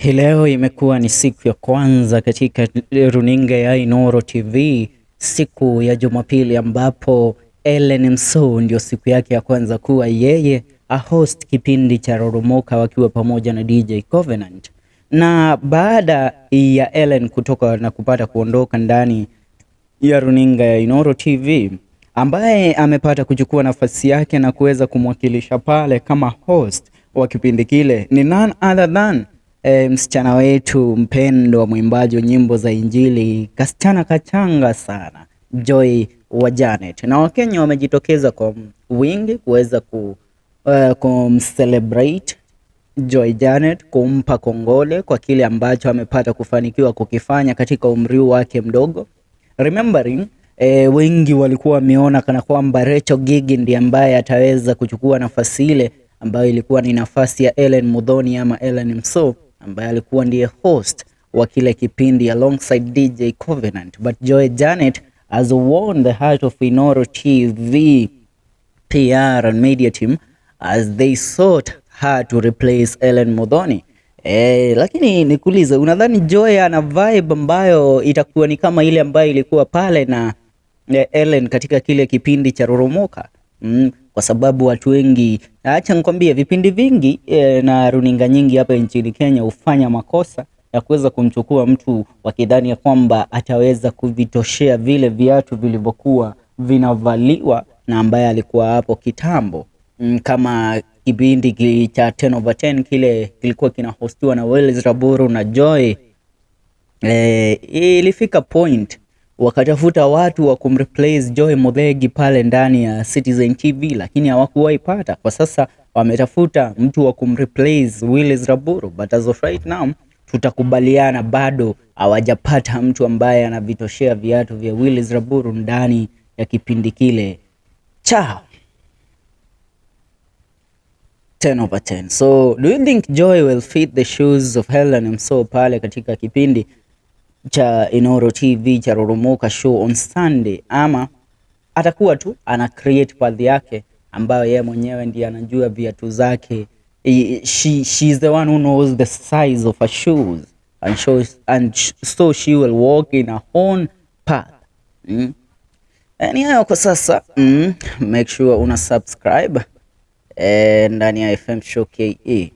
Hii leo imekuwa ni siku ya kwanza katika runinga ya Inooro TV, siku ya Jumapili ambapo Ellen Msou ndio siku yake ya kwanza kuwa yeye a host kipindi cha Roromoka wakiwa pamoja na DJ Covenant. Na baada ya Ellen kutoka na kupata kuondoka ndani ya runinga ya Inooro TV, ambaye amepata kuchukua nafasi yake na kuweza kumwakilisha pale kama host wa kipindi kile ni none other than msichana wetu mpendwa, mwimbaji wa nyimbo za Injili, kasichana kachanga sana, Joy wa Janet. Na Wakenya wamejitokeza kwa wingi kuweza kumcelebrate Joy Janet, kumpa kongole kwa kile ambacho amepata kufanikiwa kukifanya katika umri wake mdogo. Remembering wengi walikuwa wameona kana kwamba Rachel Gigi ndiye ambaye ataweza kuchukua nafasi ile ambayo ilikuwa ni nafasi ya Ellen Muthoni ama Ellen Msou ambaye alikuwa ndiye host wa kile kipindi alongside DJ Covenant. But Joy Janet has won the heart of Inooro TV PR and media team as they sought her to replace Ellen Muthoni. Lakini nikuulize, unadhani Joy ana vibe ambayo itakuwa ni kama ile ambayo ilikuwa pale na Ellen katika kile kipindi cha Roromoka? Kwa sababu watu wengi, acha nikwambie, vipindi vingi na runinga nyingi hapa nchini Kenya hufanya makosa ya kuweza kumchukua mtu wakidhani ya kwamba ataweza kuvitoshea vile viatu vilivyokuwa vinavaliwa na ambaye alikuwa hapo kitambo. Kama kipindi cha 10 over 10 kile kilikuwa kinahostiwa na Wells Raburu na Joy. Ilifika point wakatafuta watu wa kumreplace Joy Muthegi pale ndani ya Citizen TV, lakini hawakuwahi pata. Kwa sasa wametafuta mtu wa kumreplace Willis Raburu, but as of right now tutakubaliana bado hawajapata mtu ambaye anavitoshea viatu vya Willis Raburu ndani ya kipindi kile cha 10 over 10. So do you think Joy will fit the shoes of Helen Msou pale katika kipindi cha Inooro TV cha Roromoka Show on Sunday, ama atakuwa tu ana create path yake ambayo yeye mwenyewe ndiye anajua viatu zake? She's the one who knows the size of her shoes and so she will walk in her own path. Ni hayo kwa sasa. Make sure una subscribe ndani ya FM Show KE.